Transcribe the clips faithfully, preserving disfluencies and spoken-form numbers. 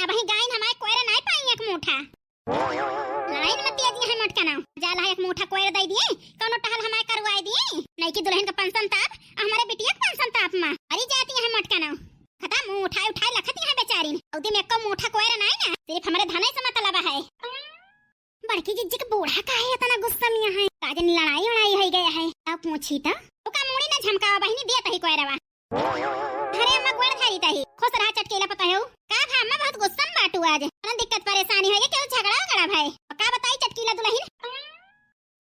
अबहीं गाइन हमारे कोयरा नाहीं पाई एक मूठा। लाइन मत दिया दिया है मोटका नाव। जा ला एक मूठा कोयरा दइ दिए, कौनो टहल हमारे करवाइ दिए। नइकी दुलहिन का पेंशन ताप, हमरे बिटिया का पेंशन ताप मा। अरे जाती है मोटका नाव। खता मुँह उठाए उठाए लखती है बेचारिन। अउदी में एको मूठा कोयरा नाहीं ना, सिर्फ हमरे धनई से मतलब है। बड़की जिज्जी के बूढ़ा काहे इतना गुस्सा में है? का जाने लड़ाई वड़ाई होइ गया है। अब पूछी त। ओका मूड़ी ना झमकावा बहिनी, दिया तही कोयरवा। अरे अम्मा गोड़ धरी तही। खुश रहा चटकीला पतोहू। का भा अम्मा बहुत गुस्सा में बाटू आज। कौन दिक्कत परेशानी होइ गई, केहू झगड़ा वगड़ा भए? का बताई चटकीला दुलहिन?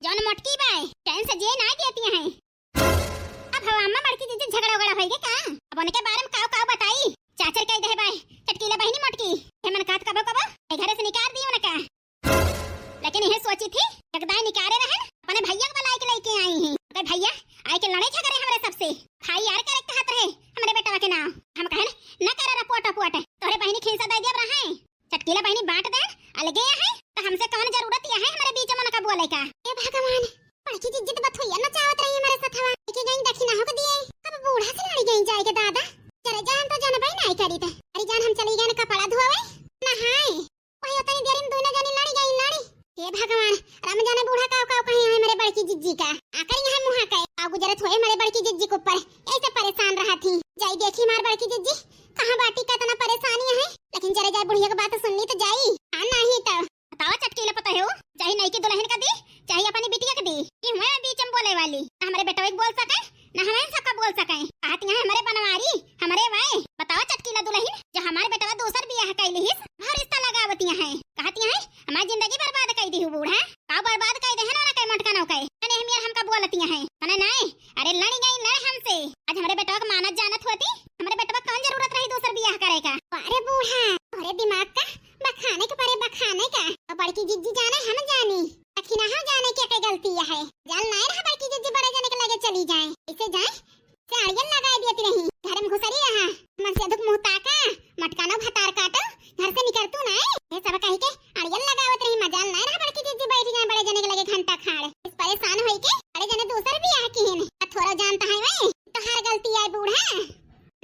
जौन मोटकी बाय, चैन से जिए ना देती हैं। अब हवा अम्मा बड़की जिज्जी झगड़ा वगड़ा होइ गए का? अब उनके बारे में काव काव बताई? चाचर कह दे बाय, चटकीला बहिनी मोटकी। हे मन कहत कबो कबो, ए घरे से निकाल दी उनका। लेकिन यह सोची थी, जगदाई निकारे रहन, अपने भैया को बुलाए के लेके आई हैं। अगर भैया आए के लड़े झगड़े हमरे सबसे, भाई यार करे कहत रहे हमरे बेटवा के नाम। हम कहन, "न करे रपोट अपोट, तोहरे बहिनी खींचा दे देब रहे। चटकीला बहिनी बांट दे, अलगे है, तो हमसे कौन जरूरत यह है हमरे बीच में उनका बोले का?" ए भगवान, बड़की जिज्जी तो बथुइया नचावत रही हमरे सथवा। लेके गई दखिना हो के दिए। अब बूढ़ा से लड़ी गई जाए के दादा। चले जान तो जानबे नाहीं करी थे। अरे जान हम चली गए कपड़ा धोवे, नहाए। वही उतनी देर में दोनों जनी लड़ी गई, लड़ी। हे भगवान, राम जाने बूढ़ा काव काव कहे हैं मेरे बड़की जिज्जी का। आकर यहाँ मुँहा कहे, काव गुजरत हुए मेरे बड़की जिज्जी के ऊपर। ऐसे परेशान रहा थी। जाई देखी मार बड़की जिज्जी, कहाँ बाटी का इतना परेशानी है। लेकिन जरे जाए बुढ़िया की बात सुननी तो जाई। हाँ नहीं तो। बतावा चटकीला पतोहू, चाहे नइकी दुलहिन का दी, चाहे अपनी बिटिया का दी। ई हुए बीच में बोले वाली। ना हमरे बेटवा के बोल सके, ना हमें सबका बोल सके। कहती हैं हमरे बनवारी, हमरे वाए। बतावा चटकीला दुलहिन, जो हमार बेटवा दूसर बियाह कइ लिहिस, भर रिश्ता लगावती हैं। कहती हैं हमार जिंदगी बर्बाद कइ दिहु बूढ़ा। का बर्बाद कइ देहन ना कइ मोटका नौ कइ। अने हम यार हमका बोलती हैं। अने नाय, अरे लड़ी गई लड़ हमसे। आज हमरे बेटवा के मानत जानत होती, हमरे बेटवा कौन जरूरत रही दूसर बियाह करे का? अरे बूढ़ा, अरे दिमाग का बखाने के परे बखाने का। और बड़की जिज्जी जाने हम जानी, अखिना हम जाने क्या के गलती है। जान नाय रहा बड़की जिज्जी बड़े जने के लगे चली जाए। इसे जाए से अड़ियल लगाए दियत रही, घर में घुसरी रहा। मन से दुख मुँह ताका, मटकानो भतार काटो, घर से निकल तू नाय। ये सब कही के अड़ियल लगावत रही, मजाल नाय रहा बड़की जिज्जी बैठ जाए बड़े जने के लगे घंटा खाड़। इस परेशान होई के बड़े जने दूसर बियाह किहिन। आ थोड़ा जानता है मैं, तोहार गलती आए बूढ़ा।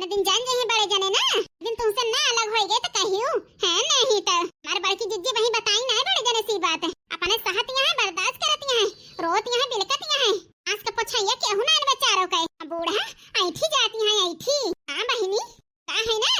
न दिन जान जाइए बड़े जने ना, दिन तुमसे ना अलग होई गए तो कहियो, है नहीं तो। मार बड़की जिज्जी वही बताई ना है बड़े जने सी बात। अपने सहत यहाँ बर्दाश्त करत यहाँ, रोत यहाँ बिलकत यहाँ। आस का पोछैया केहू ना बेचारो के। अब बूढ़ा ऐठी जाती हैं, ऐठी। हाँ बहिनी, का है ना?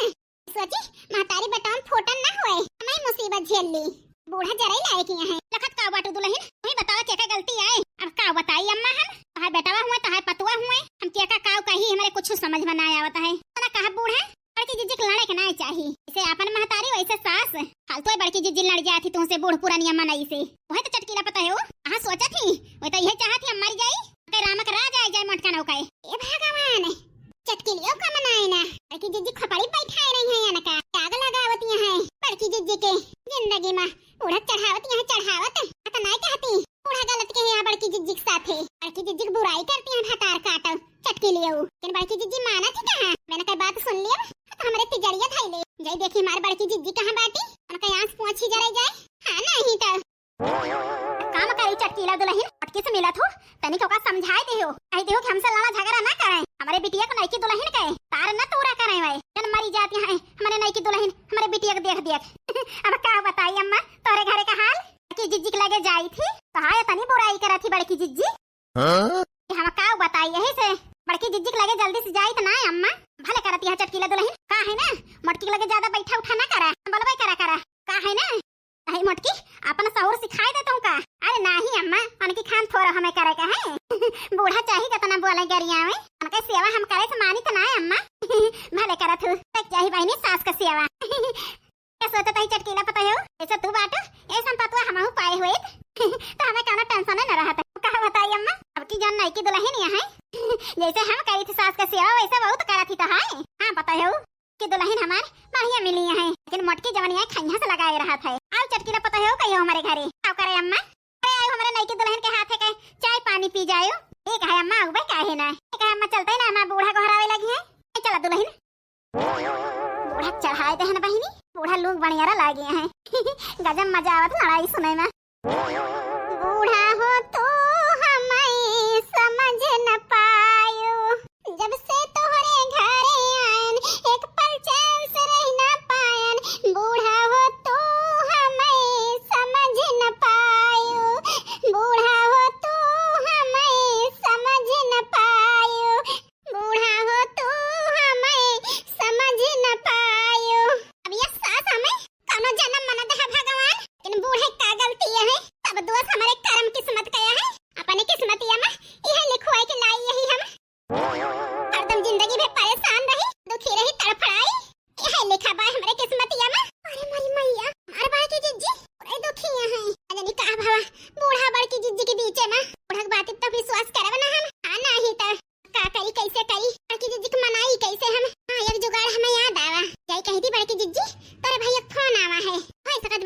सोची, महतारी बेटवा में फूटन ना होए, हमारी मुसीबत झेल ली। बूढ़ा जरई लायक ही है। लखत का बाटू दुलहिन, तू ही बतावा के का गलती आए? अब का बताई अम्मा हम? तोहार बेटवा हुए, तोहार पतुआ हुए, हम के का काव कही, हमरे कुछ समझ में ना आवत है। ना कहा बूढ़ा, बड़की जिज्जी के लड़े के ना चाही। इसे आपन महतारी वैसे सास, फालतू है बड़की जिज्जी लड़ जाती तुमसे बूढ़ पुरानिया मनई से। वही तो चटकीला पतोहू, हाँ सोचा थी, वही तो यह चाहत ही हम मर जाई। के रामक राज आइ जाए मोटका नौका। ए भगवान, चटकीलियो का मनाए ना। बड़की जिज्जी खोपड़ी बैठाए रही है अनका। आग लगावत यहाँ है बड़की जिज्जी के जिंदगी में। उड़त चढ़ावत यहाँ चढ़ावत। अत नाय कहती, बूढ़ा गलत के यहाँ बड़की जिज्जी के साथे। बड़की जिज्जी की बुराई करती हैं भतार काटो। चटकीलियो। लेकिन बड़की जिज्जी माना थी कहाँ? मैंने कई बात सुन लियो, तो हमरे तिजड़िया धई ले। जय देखी हमार बड़की जिज्जी कहाँ बाटी? उनका आँस पोंछी जरे जाए। हाँ, नहीं तो। काम करी चटकीला दुलहिन, मोटकी से मिलत हो, तनिक ओका समझाए देहो, कहि देहो कि हमसे लड़ा झगड़ा ना करे, हमरे बिटिया को नइकी दुलहिन के तार न तूरा करे वै, जन मरी जाती हैं हमरे नइकी दुलहिन, हमरे बिटिया को देख देख। अब का बताई अम्मा, तोरे घरे का हाल, कि जिज्जी के लगे जाई थी, तो हाय तनी बुराई करत थी बड़की जिज्जी। हाँ? कि हम का बताई, यही से बड़की जिज्जी के लगे जल्दी से जाई तो ना अम्मा, भले करत यह चटकीला दुलहिन, का है ना, मोटकी के लगे ज्यादा बैठा उठा ना करा, बोलबे करा करा, का है ना, नहीं मोटकी, अपन सहूर सिखाए दे तुमका। अरे नाही अम्मा, उनकी खान थोड़ा हमें करे का है। बूढ़ा चाही जितना बोले गरिया में, उनके सेवा हम करे से मानी तो ना है अम्मा। भले करत हूँ, तक चाही बहिनी सास का सेवा। क्या सोचत है चटकीला पतोहू? ऐसा तू बाटू, ऐसा पतुआ हमहू पाए हुए। तो हमें कौनो टेंशन न रहत। का बताई अम्मा, अब की जौन नइकी दुलहिन यहाँ है, जैसे हम करी थी सास का सेवा वैसे बहुत करत ही तो है। हाँ पतोहू, कि दुलहिन हमार बढ़िया मिली है, लेकिन मोटकी जवनिया खइया से लगाए रहत है। आओ चटकीला पतोहू कहियो हमरे घरे। आओ करे अम्मा, अरे आओ हमरे नइकी दुलहिन के हाथे के चाय पानी पी जायो। ठीक है अम्मा, आउबे काहे ना। ठीक है अम्मा, चलते ना, हमार बूढ़ा गोहरावे लगी है। ए, चला दुलहिन। बूढ़ा चढ़ाए देहन बहिनी, बूढ़ा लोग बनियारा लागे हैं। गजब मजा आवत लड़ाई सुने में। बूढ़ा हो तो हमें समझ न पायो, जब से तोहरे घरे आयन, एक पल चैन से रह न पायन। बूढ़ा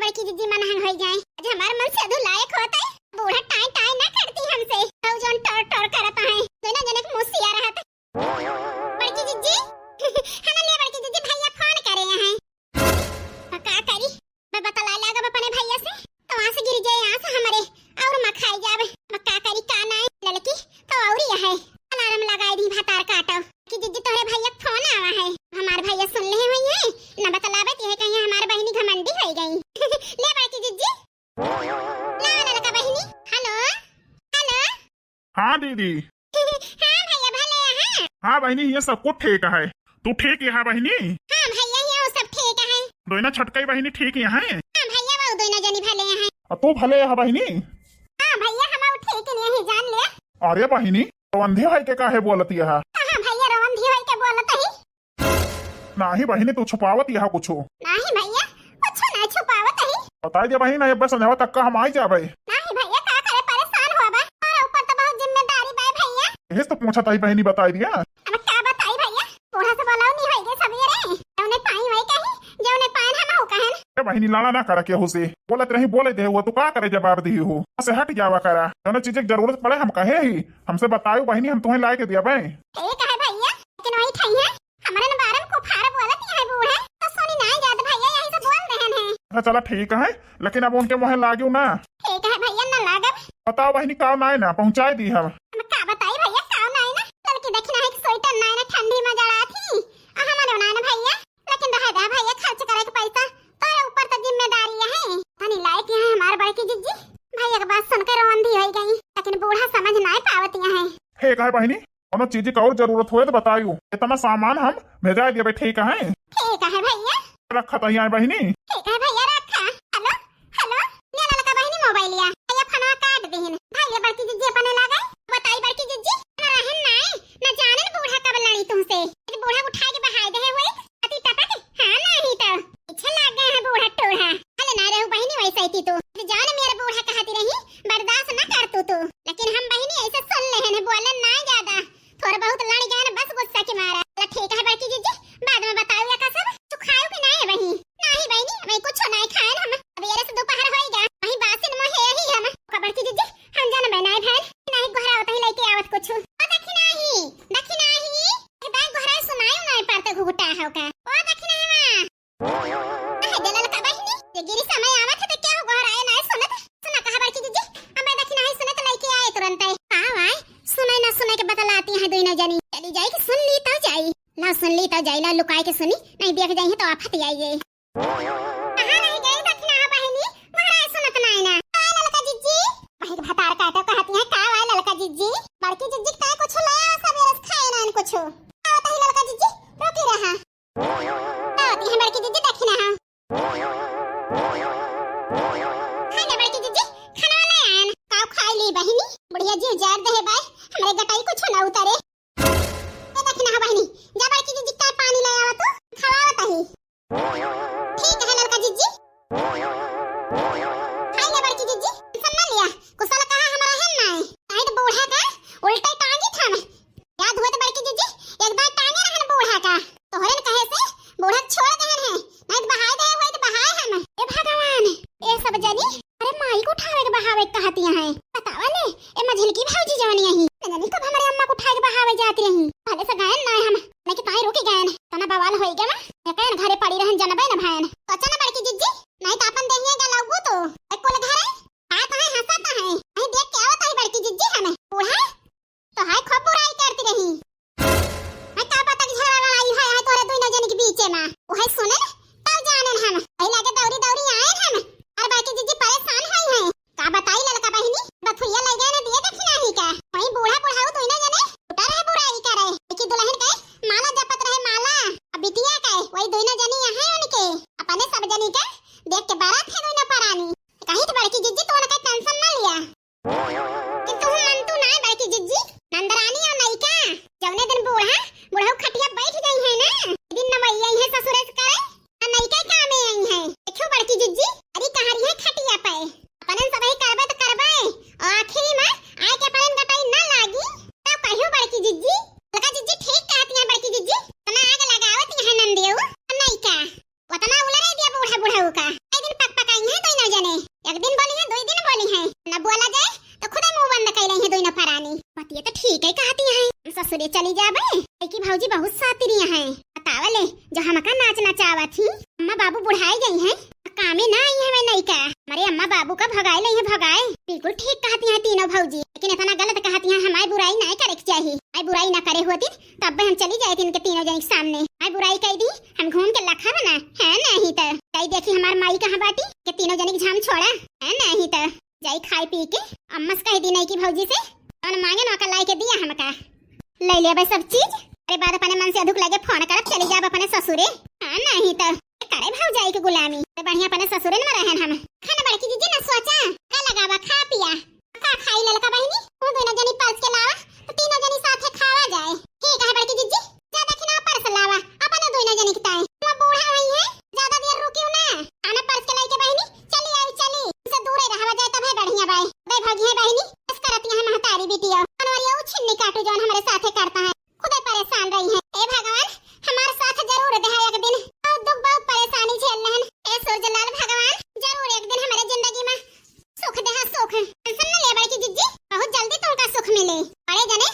बड़की जिज्जी मन हंग होई जाए। आज हमार मन से अधू लायक होत है, बूढ़ा टाई टाई ना करती हमसे। तौ जौन टोर टोर करत है, दोनों जने के मुँह सिया रहत। बड़की जिज्जी, हमार ले बड़की जिज्जी, भैया फोन करे हैं। अब का करी, मैं बतला लागब अपने भैया से, तो आँस गिर जाए आँस हमरे, और मैं खाई जाब। मैं का करी का नाई, लड़की तो और ही है, अलार्म लगाई दी भतार काटो कि जिज्जी तोहरे भैया के फोन आवा है। हमार भैया सुन ले हुई है, न बतलावे ती है कहीं हमार बहिनी घमंडी होई गई। ले बड़की जिज्जी, ला ललका बहिनी, हेलो, हेलो। हाँ दीदी। हाँ भैया, भले हैं? हाँ बहिनी, ये सब कुछ ठीक है। तू ठीक यहाँ बहिनी? हाँ भैया, ये सब ठीक है। दोनों छोटकई बहिनी ठीक यहाँ है? हाँ भैया, वो दोनों जनी भले हैं। आ तू भले यहाँ बहिनी? हाँ भैया, हम ठीक नहीं जान ले। अरे बहिनी, रवंधी भाई के काहे बोलत यहाँ? हाँ भैया, रवंधी भाई के बोलत ही। नाही बहिनी, तू छुपावत यहाँ कुछो। नाही भैया, कुछो ना छुपावत ही। बताई दे बहिनी, ना अब्बे संझवा तक का हम आई जाबे। नाही भैया, का करे परेशान होबा? और ऊपर तो बहुत जिम्मेदारी बा भैया। यही तो पूछत ही बहिनी, बताई दिया। अब का बताई भैया, बूढ़ा से बोलाओ नहीं होई गए सवेरे। जौने पाई वही कही, जौने पान हम हो कहन। ए बहिनी, लड़ा ना करा केहू से। बोलत रही, बोले दे हुआ, तू का करे जवाब दी हो? से हट जावा करा। जौने चीज की जरूरत पड़े हम कहे ही, हमसे बतायो बहिनी, हम तुम्हें लाए के दिया बे। ठीक है भैया, लेकिन वही ठाई है। हमरे न बारे में कुफार बोलत यहाँ बूढ़े, तो सुनी नाई जात भैया, यही से बोल देहन है। अच्छा चला ठीक है, लेकिन अब उनके मुँहे लागियो ना। ठीक है भैया, न लागब। बताओ बहिनी, काव नाई ना पहुँचाई दी हम। हम का बताई भैया, काव नाई ना, ललकी दखिनहा के स्वेटर नाई ना, ठंडी में जड़ा थी, आ हमारे नाई ना भैया, लेकिन रहे दे भैया, खर्च करे के पैसा तो ऊपर तो जिम्मेदारी है। तनी लायक यहाँ हमार बड़की जिज्जी, भैया के बात सुन के रवंधी होई गई, लेकिन बूढ़ा समझ नाई पावत यहाँ है। ठीक है बहिनी, कौनो चीज की और जरूरत होए तो बतायू, इतना सामान हम भेजा देबे, ठीक है? ठीक है भैया। रखा तो यहाँ बहिनी। ठीक है भैया, रखा। हेलो, हेलो, ले ललका बहिनी मोबाइलिया, भैया फोनवा काट दिहिन। भैया बड़की जिज्जी अपने लागे, बताई बड़की जिज्जी, ना रहन नाई, ना जानन बूढ़ा कब लड़ी तुमसे। ये बूढ़ा उठाए के बहाय दे हुए, अति टपक, हाँ नाही तो पीछे लाग गए हैं बूढ़ा टूढ़ा। भले ना रहू बहिनी वैसे ही तू, जान मेरा बूढ़ा कहती रही, बर्दाश्त ना कर तू तू, लेकिन हम बहिनी ऐसे सुन ले हैं, बोलन ना ज्यादा। थोड़ा बहुत लड़ गया ना, बस गुस्सा के मारा। चला ठीक है बड़की जिज्जी, बाद में बताओ या का सब। तू खायो कि नाई बहिनी? नाही बहिनी, अबे कुछ नाई खाएन हम। अब ये रस दोपहर होई गया, वहीं बासिन में है ही हम। का बड़की जिज्जी, हम जान बे नाई भैन, नाही गोहरा होता ही लेके आवत कुछ। ओ दखिनहा, दखिनहा, ए बे गोहरा सुनायो नाई पड़ते घुघुटा हो का। ओ दखिनहा, कहे दे ललका बहिनी, ये गिरी समय आवत है तो क्या हो गोहराए नाई सुनत? सुना कहा बड़की जिज्जी, अबे दखिनहा सुनत लेके आए तुरंत है। हाँ भाई, सुने ना सुने के बतलाती हैं दोनों जनी। चली जाई कि सुन ली तो जाई। ला सुन ली तो जाई, ला लुकाए के सुनी, नहीं देख जाई है तो आफत आई है। कहाँ रह गई दखिनहा बहिनी? गोहराए सुनत नाई ना। का ललका जिज्जी? वही के भतार काटो कहती हैं, का वाय ललका जिज्जी? बड़की जिज्जी का कुछ ले आओ, सब रस खाए ना कुछ। आवत ही ललका जिज्जी, रोकी रहा। आवत ही बड़की जिज्जी दखिनहा। हाय ले बड़की जिज्जी, खाना ले आन। का खाई ली बहिनी? बुढ़िया जी उजार दे है बाय, हमरे गटाई कुछ ना उतरे। ए दखिनहा बहिनी, जा बड़की जिज्जी का पानी ले आवा तू, खवावत ही। ठीक है ललका जिज्जी। हाय ले बड़की जिज्जी, टेंशन ना लिया, कुशल कहा हमारा है ना है, नहीं तो बूढ़ा का उल्टे टांगी था मैं। याद हुए तो बड़की जिज्जी, एक बार टांगे रहन बूढ़ा का, तोहरे न कहे से बूढ़ा छोड़ देहन है, नहीं तो बहाय दे हुए तो बहाय हम। ए भगवान, ए सब जनी, अरे माई को उठावे के बहावे के कहतिया है, बतावा ले, ए मझिलकी भौजी जवनी यही, न जानी कब हमारे अम्मा को उठाए के बहावे जाती रही। पहले से गायन ना हम, नहीं कि ताई रुकी गायन, तना बवाल होई गया ना, ये कहन घरे पड़ी रहन जनबे न भायन। सोचा ना बड़की जिज्जी, नहीं तो अपन देहिए गलौबू तो, ए कुल घरे, हाथ है हंसत है, नहीं देख के आवत है बड़की जिज्जी हमें, बूढ़ा, तो हाय खूब बुराई करती रही। मैं का पता कि झगड़ा लड़ाई है, है तोरे दुइनो जन के बीचे में। उहे सुने न, तब जाने हम। वही लगे दौरी दौरी आए हम। अरे बड़की जिज्जी परेशान हुई हैं। का बताई ललका बहिनी, बथुइया लग गए ना दिए दखिनहा का। वही बूढ़ा बुढ़ाऊ दुइनो जने उठा रहे बुराई करे। कि दुल्हन के माला जपत रहे माला। अब बिटिया के वही दुइनो जनी यहाँ उनके। अपने सब जनी के देख के बड़ा थे दुइनो परानी। कहीं तो बड़की जिज्जी तो उनका टेंशन ना लिया। किंतु हम मनतू नाय बड़की जिज्जी, नंदरानी और नैका, जौने दिन बूढ़ा, बुढ़ऊ खटिया बैठ गई है ना, दिन नवैया आई है ससुरे से करे, आ नैका कामे आई है। देखो बड़की जिज्जी, अरे कहाँ रही है खटिया पे, अपनन सबही करबे तो करबे, और आखिरी में आए के अपनन गटाई ना लागी, तब कहियो बड़की जिज्जी, ललका जिज्जी ठीक कहती है बड़की जिज्जी, तना आग लगावत यहाँ नंदियो, और नैका। ओतना उलरे दिया बूढ़ा बुढ़ऊ का। एक दिन पक पकाई है दे चली जाबे। लइकी भौजी बहुत सातिरिया हैं। बतावले, जो हमका नाच नचावत ही, अम्मा बाबू बुढ़ाई गई हैं, कामे ना आई हमें नइका। हमरे अम्मा बाबू का भगाए लई है, भगाए। बिल्कुल ठीक कहती हैं तीनों भौजी, लेकिन इतना गलत कहती हैं। हमारी बुराई ना करे के चाहिए, हमारी बुराई ना करे होती तब हम चली जाए इनके तीनों जन के सामने। हमारी बुराई कह दी, हम घूम के लखा बना है नहीं तो। कही देखी हमार माई कहाँ बाटी, के तीनों जन के झाम छोड़ा है नहीं तो। जाई खाई पी के अम्मा से कह दी नइकी भौजी से, कौन मांगे ना का लाई के दिया हमका। ले लेबे सब चीज। अरे बाद अपने मन से अधुक लगे फोन करब, चली जाब अपने ससुरे। हाँ, नहीं तो करे भौजाई के गुलामी, तो बढ़िया अपने ससुरे में रहन हम। खाना बड़की जीजी ना सोचा, का लगावा, खा पिया। का खाई ललका बहिनी, तू दोनों जनी परस के लावा, तो तीनों जनी साथे खावा जाए। ठीक है बड़की जीजी, ज्यादा खिना परस लावा, अपने दोनों जनी के ताई। हम बूढ़ा हुई है, ज्यादा देर रुकियो ना। खाना परस के लाई के बहिनी, चली आई चली, इसे दूरे रहवा जाए तब है बढ़िया बाई। दे भगी है बहिनी, बस करती है महतारी बिटिया। अनवरिया उ छिन्नी काटू जौन हमरे साथे करता है। खुदे परेशान रही हैं। ए भगवान, हमार साथ जरूर देहा एक दिन। बहुत दुख, बहुत परेशानी झेल लेहन। ए सूरजलाल भगवान, जरूर एक दिन हमरे जिंदगी में सुख देहा, सुख। टेंशन न ले बड़की जिज्जी, बहुत जल्दी तुमका सुख मिले। बड़े जने